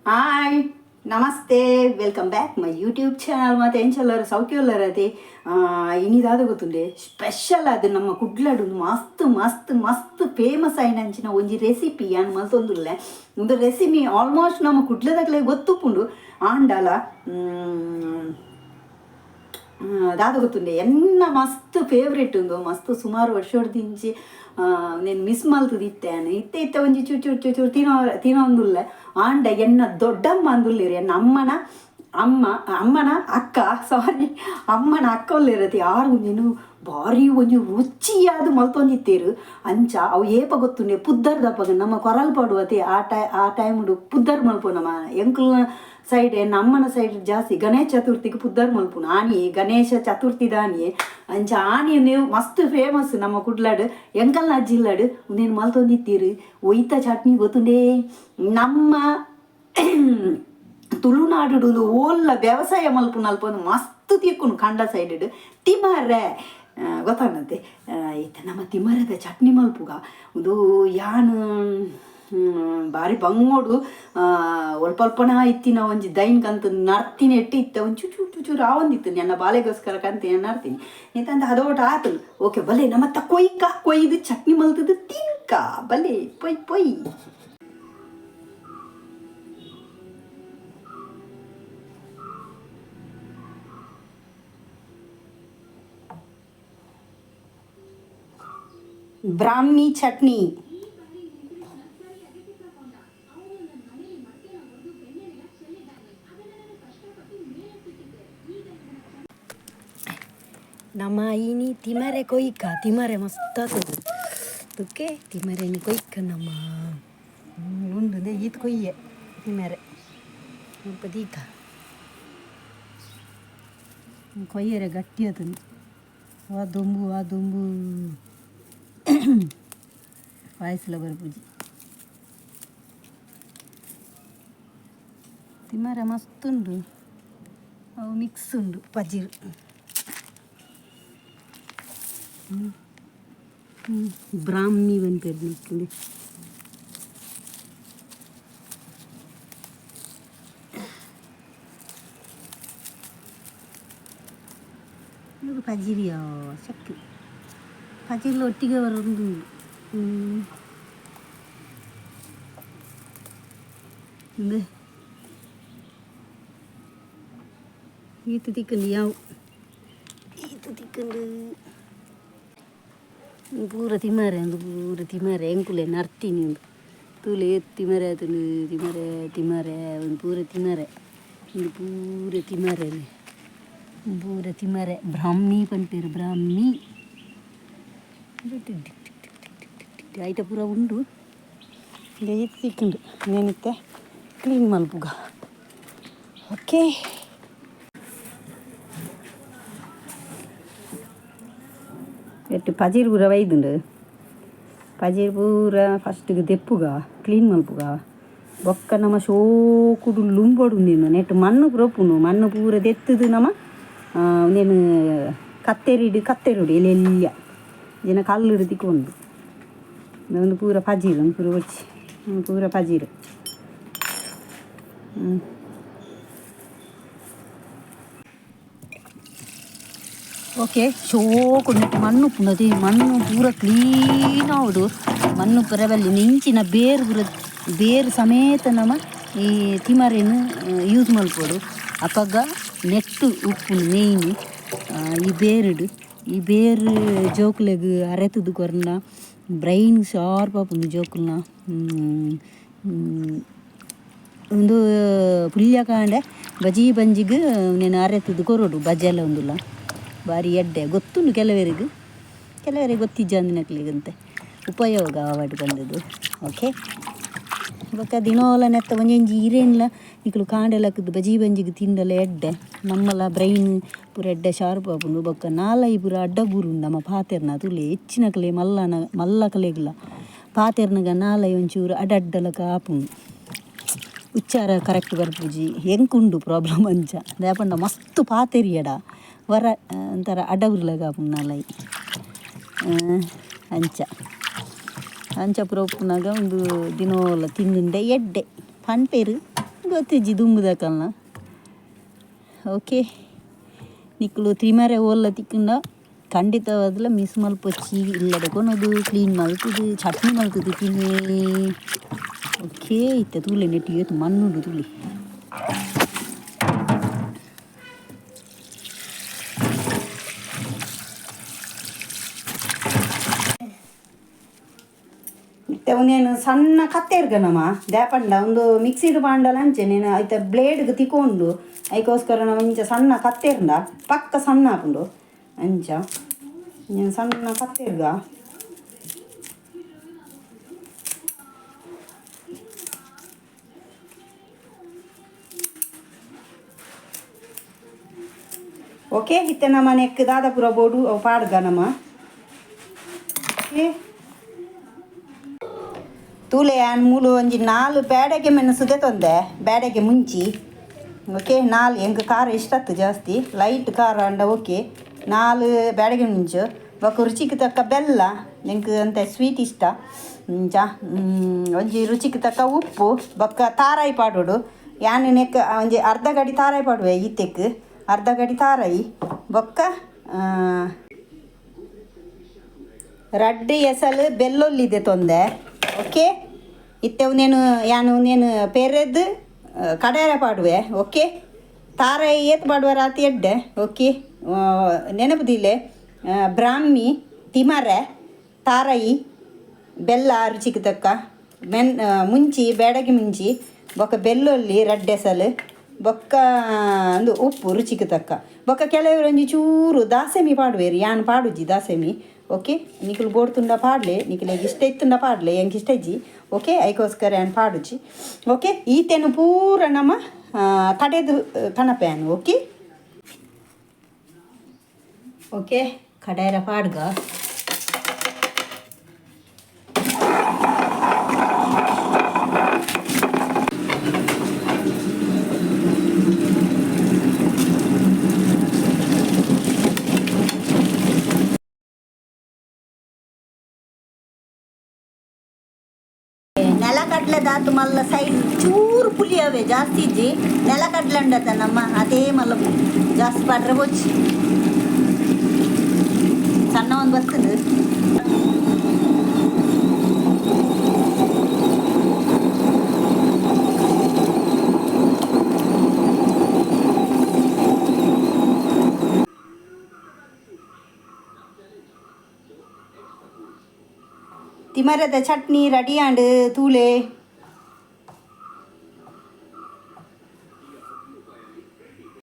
Hi, namaste, welcome back my YouTube channel. ಮತ್ತು ಎಂಚೆಲ್ಲರು ಸೌಖ್ಯ? ಇನಿದಾದ ಗೊತ್ತುಂಡೆ special ಅದು ನಮ್ಮ ಕುಡ್ಲಡು ಮಸ್ತ್ ಮಸ್ತ್ ಮಸ್ತ್ ಫೇಮಸ್ ಆಯಿನಂಚಿನ ಒಂಜಿ ರೆಸಿಪಿ ಯಾನ್ ಮಲ್ತೊಂದುಲ್ಲೆ. ಒಂದು ರೆಸಿಪಿ ಆಲ್ಮೋಸ್ಟ್ ನಮ್ಮ ಕುಡ್ಲದಕ್ಲೆ ಗೊತ್ತುಪ್ಪುಂಡು. ಆಂಡಲ ದಾದ ಗೊತ್ತುಂಡೆ, ಎನ್ನ ಮಸ್ತ್ ಫೇವ್ರೇಟ್ ಉಂದು. ಮಸ್ತ್ ಸುಮಾರು ವರ್ಷೊಡ್ದಿಂಚಿ నేను ಮಿಸ್ ಮಲ್ತದಿತ್ತೆ. ಇತ್ತೆ ಇತ್ತೆ ಒಂಜಿ ಚೂರು ಚೂರು ಚೂರು ಚೂರು ತಿನೋ ತಿನೊಂದುಲ್ಲೆ. ಆಂಡ ಎನ್ನ ದೊಡ್ಡಮ್ಮ ಅಂದುಲ್ಲೇರು, ಎನ್ನ ಅಮ್ಮನ ಅಮ್ಮ, ಅಮ್ಮನ ಅಕ್ಕ, ಸಾರಿ, ಅಮ್ಮನ ಅಕ್ಕ ಉಲ್ಲೇರತಿ. ಆರು ನೀನು ಭಾರಿ ಒಂಜಿ ರುಚಿಯಾದ ಮಲ್ತೊಂದಿತ್ತೇರು. ಅಂಚ ಅವು ಏಪ ಗೊತ್ತುಂಡೆ, ಪುದ್ದರ್ ದಪ್ಪಗ ನಮ್ಮ ಕೊರಲ್ ಪಾಡುವತೆ ಆ ಟೈಮ್ಡು ಪುದ್ದರ್ ಮಲ್ಪು. ನಮ್ಮ ಎಂಕುಲ್ನ ಸೈಡ್, ಎನ್ನ ಅಮ್ಮನ ಸೈಡ್ ಜಾಸ್ತಿ ಗಣೇಶ ಚತುರ್ಥಿಗೆ ಪುದ್ದರ್ ಮಲ್ಪುನು. ಆನಿ ಗಣೇಶ ಚತುರ್ಥಿ ದಾನಿ. ಅಂಚ ಆನಿ ನೀವು ಮಸ್ತ್ ಫೇಮಸ್ ನಮ್ಮ ಕುಡ್ಲಾಡ್, ಎಂಕಲ್ನ ಜಿಲ್ಲಾಡು ಉಂದೇನು ಮಲ್ತೊಂದಿತ್ತೀರು. ಒಯ್ತ ಚಟ್ನಿ ಗೊತ್ತುಂಡೇ? ನಮ್ಮ ತುಳುನಾಡು ಓಲ್ಲ ವ್ಯವಸಾಯ ಮಲ್ಪುನ ಅಲ್ಪ ಒಂದು ಮಸ್ತ್ ತಿಕ್ಕುನು ಕಂಡ ಸೈಡ್ ತಿಮರೆ ಗೊತ್ತಾನಂತೆ. ಇತ್ತೆ ನಮ್ಮ ತಿಮರದ ಚಟ್ನಿ ಮಲ್ಪುಗ. ಒಂದು ಯಾನ್ ಬಾರಿ ಬಂಗೋಡು ಒಲ್ಪ ಅಲ್ಪನ ಇತ್ತಿನ ಒಂಜಿ ದೈನ್ ಕಂತ ನರ್ತಿನ ಎಟ್ಟಿ ಇತ್ತ ಒಂಚೂರು ಚೂರು ಚೂರು ಆವೊಂದಿತ್ತು. ನನ್ನ ಬಾಲೆಗೋಸ್ಕರ ಕಂತ ನರ್ತೀನಿ ನಿಂತಂತ ಅದೋಟ ಆತು. ಓಕೆ, ಬಲೆ ನಮ್ಮ ಕೊಯ್ಕ ಕೊಯ್ದು ಚಟ್ನಿ ಮಲ್ತದ್ದು ತಿನ್ಕ. ಬಲೆ ಪೊಯ್ ಪೊಯ್. ಬ್ರಾಹ್ಮಿ ಚಟ್ನಿ. ನಮ್ಮ ಇನಿ ತಿಮರೆ ಕೊಯ್ಕ. ತಿಮರೆ ಮಸ್ತ್ ಆತದು. ಓಕೆ, ತಿಮರೆನಿ ಕೊಯ್ಕ ನಮ್ಮ ಉಂಡು ಈತ್ ಕೊಯ್ಯೆ ತಿಮರೆ. ಸ್ವಲ್ಪ ದೀಕ ಕೊಯ್ಯರೆ ಗಟ್ಟಿ ಅದನ್ನು. ಆ ದೊಂಬು, ಆ ದೊಂಬು ವಾಯ್ಸ್ಲ ಬರ್ಪುಜಿ. ತಿಮರೆ ಮಸ್ತ್ ಉಂಡು. ಅವು ಮಿಕ್ಸ್ ಉಂಡು ಪಜಿರು. ಬ್ರಾಹ್ಮಿ ಪನ್ಪೆರ್ ನಿಕ್ಕುಂದು. ಇದು ಪಜಿರಿಯಾ ಶಕ್ತಿ ಪಜಿರ್ಲ ಒಟ್ಟಿಗೆ ಬರೋದು. ಇಂದು ಈತು ತಿಕ್ಕಂಡು, ಯಾವ ಈತು ತಿಕ್ಕಂಡು. ಪೂರ ತಿಮರೆ ಅಂದು, ಪೂರ ತಿಮರೆ. ಎಂಕುಲೆ ನರ್ತೀನಿ ಉಂದು ತೂಲೆ. ತಿಮರೆ ಆತುಂಡು. ತಿಮರೆ, ತಿಮರೆ, ಒಂದು ಪೂರ ತಿಮರೆ. ಉಂದು ಪೂರ ತಿಮರೆ, ಪೂರ ತಿಮರೆ. ಬ್ರಾಹ್ಮಿ ಪನ್ಪೆರ್, ಬ್ರಾಹ್ಮಿ. ಐತ ಪೂರ ಉಂಡು. ಈತ್ ತಿಕ್ಕುಂಡು. ನೆನಿತ್ತೆ ಕ್ಲೀನ್ ಮಲ್ಪುಗ. ಓಕೆ, ಎಟ್ಟು ಪಜಿರ್ ಪೂರ ಬೈದುಂಡು. ಪಜಿರ್ ಪೂರ ಫಸ್ಟಿಗೆ ದೆಪ್ಪುಗ, ಕ್ಲೀನ್ ಮಲ್ಪುಗ. ಬೊಕ್ಕ ನಮ್ಮ ಶೋಕುಡು ಲುಂಬೊಡು. ನೀನು ನೆಟ್ ಮಣ್ಣು ಪೂರ ಉಪ್ಪುಂಡು. ಮಣ್ಣು ಪೂರ ದೆತ್ತದು ನಮ ಉಂದೆನ್ ಕತ್ತೆರಿಡು, ಕತ್ತೆರುಡು ಎಲ್ಯ ಜನ ಕಲ್ಲುಡು ತಿಕ್ಕೊಂದು. ಒಂದು ಪೂರ ಪಜಿರು, ಒಂದು ಪೂರ ಬೊಚ್ಚಿ ಪೂರ ಪಜಿರು. ಹ್ಞೂ, ಓಕೆ. ಶೋಕು ನೆಟ್ ಮಣ್ಣು ಉಪ್ಪುಂಡು. ಮಣ್ಣು ಪೂರ ಕ್ಲೀನ್ ಆವೊಡು. ಮಣ್ಣು ಪೂರ ಬಲ್ಲಿ ನಿಂಚಿನ ಬೇರು ಪೂರ, ಬೇರು ಸಮೇತ ನಮ ಈ ತಿಮರೆನ್ ಯೂಸ್ ಮಲ್ಪೊಡು. ಅಪಗ ನೆಟ್ಟು ಉಪ್ಪುಂಡು ಮೇಯ್ನ್ ಈ ಬೇರುಡು. ಈ ಬೇರು ಜೋಕುಲೆಗ್ ಅರೆತುದು ಕೊರ್ಂಡ ಬ್ರೈನ್ ಶಾರ್ಪ್ ಆಪುಂಡು ಜೋಕುಲ್ನ. ಉಂದು ಪುಲ್ಯ ಕಾಂಡೆ ಬಜಿ ಬಂಜಿಗ್ ಉಂದೆನ್ ಅರೆತುದು ಕೊರೊಡು. ಬಜೆಲ ಉಂದುಲ ಬಾರಿ ಎಡ್ಡೆ. ಗೊತ್ತುಂಡು ಕೆಲವರಿಗೆ, ಕೆಲವರಿಗೆ ಗೊತ್ತಿಜ್ಜಂದಿನಕ್ಲೆಗಂತೆ ಉಪಯೋಗ ಆವಡ್ ಬಂದದ್ದು. ಓಕೆ, ಬೊಕ್ಕ ದಿನೋಲ ನೆತ್ತ ಒಂಜೊಂಜಿ ಇರೆನ್ಲ ನಿಕುಲು ಕಾಂಡೆ ಲಕ್ಕುದು ಬಜಿ ಬಂಜಿಗ್ ತಿಂಡಲ ಎಡ್ಡೆ. ನಮ್ಮಲ ಬ್ರೈನ್ ಪೂರ ಎಡ್ಡೆ ಶಾರ್ಪ್ ಆಪುಂಡು. ಬೊಕ್ಕ ನಾಲಯಿ ಪೂರ ಅಡ್ಡ ಬೂರುಂಡು ನಮ ಪಾತೆರ್ನ. ತೂಲೆ, ಹೆಚ್ಚಿನಕಲೆ ಮಲ್ಲನ ಮಲ್ಲಕಲೆಗ್ಲ ಪಾತೆರ್ನಗ ನಾಲಯಿ ಒಂಚೂರು ಅಡ್ಡಡ್ಡಲಕ ಆಪುಂಡು. ಉಚ್ಚಾರ ಕರೆಕ್ಟ್ ಬರ್ಪುಜಿ. ಎಂಕುಂಡು ಪ್ರಾಬ್ಲಮ್ ಅಂಚ. ದಾಯೆ ಪಂಡ ಮಸ್ತ್ ಪಾತೆರಿಯಡ ವರ ಒಂಥರ ಅಡವುರ್ಲಗ ಆಪುಂಡು ನಾಲಯಿ. ಅಂಚ ಅಂಚ ಪೂರ ಉಪ್ಪುನಗ ಒಂದು ದಿನೋಲ ತಿಂದುಂಡೆ ಎಡ್ಡೆ ಪನ್ಪೆರ್. ಗೊತ್ತಿಜ್ಜಿ ದುಂಬುದಕಲ್ನ. ಓಕೆ, ನಿಕ್ಕಲು ತಿಮರೆ ಓಲ್ಲ ತಿಕ್ಕಂಡ ಖಂಡಿತವಾದ್ಲ ಮಿಸ್ ಮಲ್ಪೊಚ್ಚಿ ಇಲ್ಲದ ಕೊನೊದು ಕ್ಲೀನ್ ಮಲ್ತುದು ಚಟ್ನಿ ಮಲ್ತುದು ತಿನ್ನೆ. ಓಕೆ, ಇತ್ತೆ ತೂಲೆ ನೆಟ್ಟಿ ಏತು ಮಣ್ಣುಂಡು ತೂಲೆ. ಇತ್ತೆ ಒಂದೇನು ಸಣ್ಣ ಕತ್ತೆರ್ಗನಮ್ಮ ದ್ಯಾಪಂಡ ಒಂದು ಮಿಕ್ಸಿಡ್ ಪಾಂಡಲ ಅಂಚೆ ನೇನು ಐತ ಬ್ಲೇಡ್ಗೆ ತಿಕ್ಕೊಂಡು ಐಕೋಸ್ಕರ ನಾವು ಇಂಚ ಸಣ್ಣ ಕತ್ತೆರ್ಂಡ ಪಕ್ಕ ಸಣ್ಣ ಆಪುಂಡು ಅಂಚ నేను ಸಣ್ಣ ಕತ್ತೆರ್ಗ. ಓಕೆ, ಇತ್ತೆ ನಮ್ಮ ನೆಕ್ ದಾದಾಪುರ ಬೋಡು ಅವು ಪಾಡ್ಗ ನಮ್ಮ. ಓಕೆ, ತೂಲೆ ಆನ್ ಮೂಲು ಒಂಜಿ 4 ಬ್ಯಾಡಗೆ ಮೆಣಸು ತೊಂದೆ ಬ್ಯಾಡಗೆ ಮುಂಚಿ. ಓಕೆ, 4 ಎಂಕ್ ಖಾರ ಇಷ್ಟ ಜಾಸ್ತಿ ಲೈಟ್ ಖಾರ ಅಂಡ. ಓಕೆ, 4 ಬ್ಯಾಡಗೆ ಮುಂಚು ಬೊಕ್ಕ ರುಚಿಗೆ ತಕ್ಕ ಬೆಲ್ಲ, ಎಂಕ್ ಅಂತ ಸ್ವೀಟ್ ಇಷ್ಟ ಇಂಚ. ಒಂಜಿ ರುಚಿಗೆ ತಕ್ಕ ಉಪ್ಪು ಬೊಕ್ಕ ತಾರಾಯಿ ಪಾಡೋಡು. ಯಾನ್ ನೆಕ್ ಒಂಜಿ ಅರ್ಧ ಗಡಿ ತಾರಾಯಿ ಪಾಡುವೆ, ಈತೆಕ್ ಅರ್ಧ ಗಡಿ ತಾರಾಯಿ ಬೊಕ್ಕ ರಡ್ಡ್ ಎಸಲು ಬೆಲ್ಲೊಲ್ಲಿದೆ ತೊಂದೆ. ಓಕೆ, ಇತ್ತೆ ಒಂದೇನು ಯಾನು ಒಂದೇನು ಪೆರೆದು ಕಡಾರ ಪಾಡುವೆ. ಓಕೆ, ತಾರಾಯಿ ಏತ್ ಪಾಡುವ ರಾತಿ ಎಡ್ಡೆ. ಓಕೆ, ನೆನಪುದಿಲ್ಲೆ ಬ್ರಾಹ್ಮಿ ತಿಮರೆ ತಾರಾಯಿ ಬೆಲ್ಲ ರುಚಿಗೆ ತಕ್ಕ ಮುಂಚಿ ಬೇಡಗಿ ಮುಂಚಿ ಬೊಕ್ಕ ಬೆಳ್ಳುಳ್ಳಿ ರಡ್ಡೆಸಲು ಬೊಕ್ಕ ಒಂದು ಉಪ್ಪು ರುಚಿಗೆ ತಕ್ಕ. ಬೊಕ್ಕ ಕೆಲವರು ಒಂಜಿ ಚೂರು ದಾಸೆಮಿ ಪಾಡುವೆರು, ಯಾನ್ ಪಾಡುಜಿ ದಾಸೆಮಿ. ಓಕೆ, ನಿಕುಲು ಬೋಡ್ತುಂಡ ಪಾಡ್ಲೆ, ನಿಕುಲೆಗ್ ಇಷ್ಟ ಇತ್ತುಂಡ ಪಾಡ್ಲೆ, ಎಂಕ್ ಇಷ್ಟ ಇಜ್ಜಿ. ಓಕೆ, ಐಕೋಸ್ಕರ ಯಾನ್ ಪಾಡುಜಿ. ಓಕೆ, ಈತೆನು ಪೂರ ನಮ ಕಡೆದು ಕಣಪೆ ಯಾನ್. Okay okay, ಕಡಾಯರ ಪಾಡ್ಗ. ನೆಲಕಡಲೆ ದಾತು ಮಲ್ಲ ಸೈಜ್ ಚೂರು ಪುಲಿ ಅವೇ ಜಾಸ್ತಿ ಇಜ್ಜಿ. ನೆಲಕಡಲೆ ಉಂಡತ ನಮ್ಮ ಅದೇ ಮಲ್ಲ ಜಾಸ್ತಿ ಪಾಡ್ರೆ ಬೊಚ್ಚಿ ಸಣ್ಣ ಒಂದು ಬರ್ತದೆ. ತಿಮರದ ಚಟ್ನಿ ರೆಡಿ ಆಂಡ್ ತೂಲೆ.